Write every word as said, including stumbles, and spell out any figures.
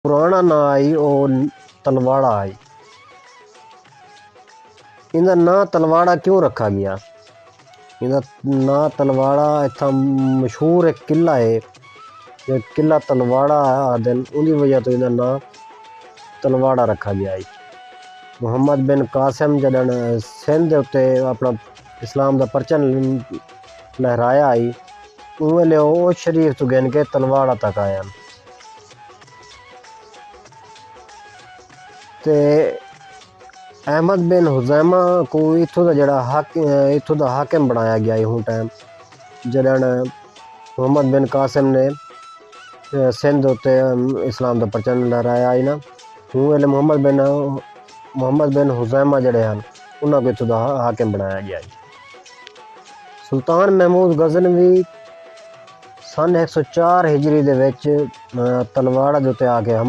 پراݨا ناں آئی او تلواڑہ آئی۔ ایندا ناں تلواڑہ کیوں رکھا ڳیا؟ ایندا ناں تلواڑہ اتھاں مشہور ہک قلعہ ہے، جو قلعہ تلواڑہ آہدن، اوندی وجہ توں ایندا ناں تلواڑہ رکھا ڳیا ہے۔ محمد بن قاسم جݙݨ سندھ دے اتے اپݨا اسلام دا پرچم لہرایا ہئی، اوں ویلے او اوچ شریف توں گھن کے تلواڑہ تک آئے ہن۔ تے احمد بن خزیمہ کوں اتھوں دا جڑا حاک-، اتھوں دا حاکم بݨایا ڳیا ہئی۔ ہوں ٹائم جݙݨ محمد بن قاسم نے، اے، سندھ اتے، ام، اسلام دا پرچم لہرایا ہئی نا، ہوں ویلے محمد بن، محمد بن خزیمہ جڑے ہن، انہاں کوں اتھوں دا حاکم بݨایا ڳیا ہئی۔ سلطان محمود غزنوی سن ہک سو چار ہجری دے وچ، اے، تلواڑہ دے اتے آ کے حملہ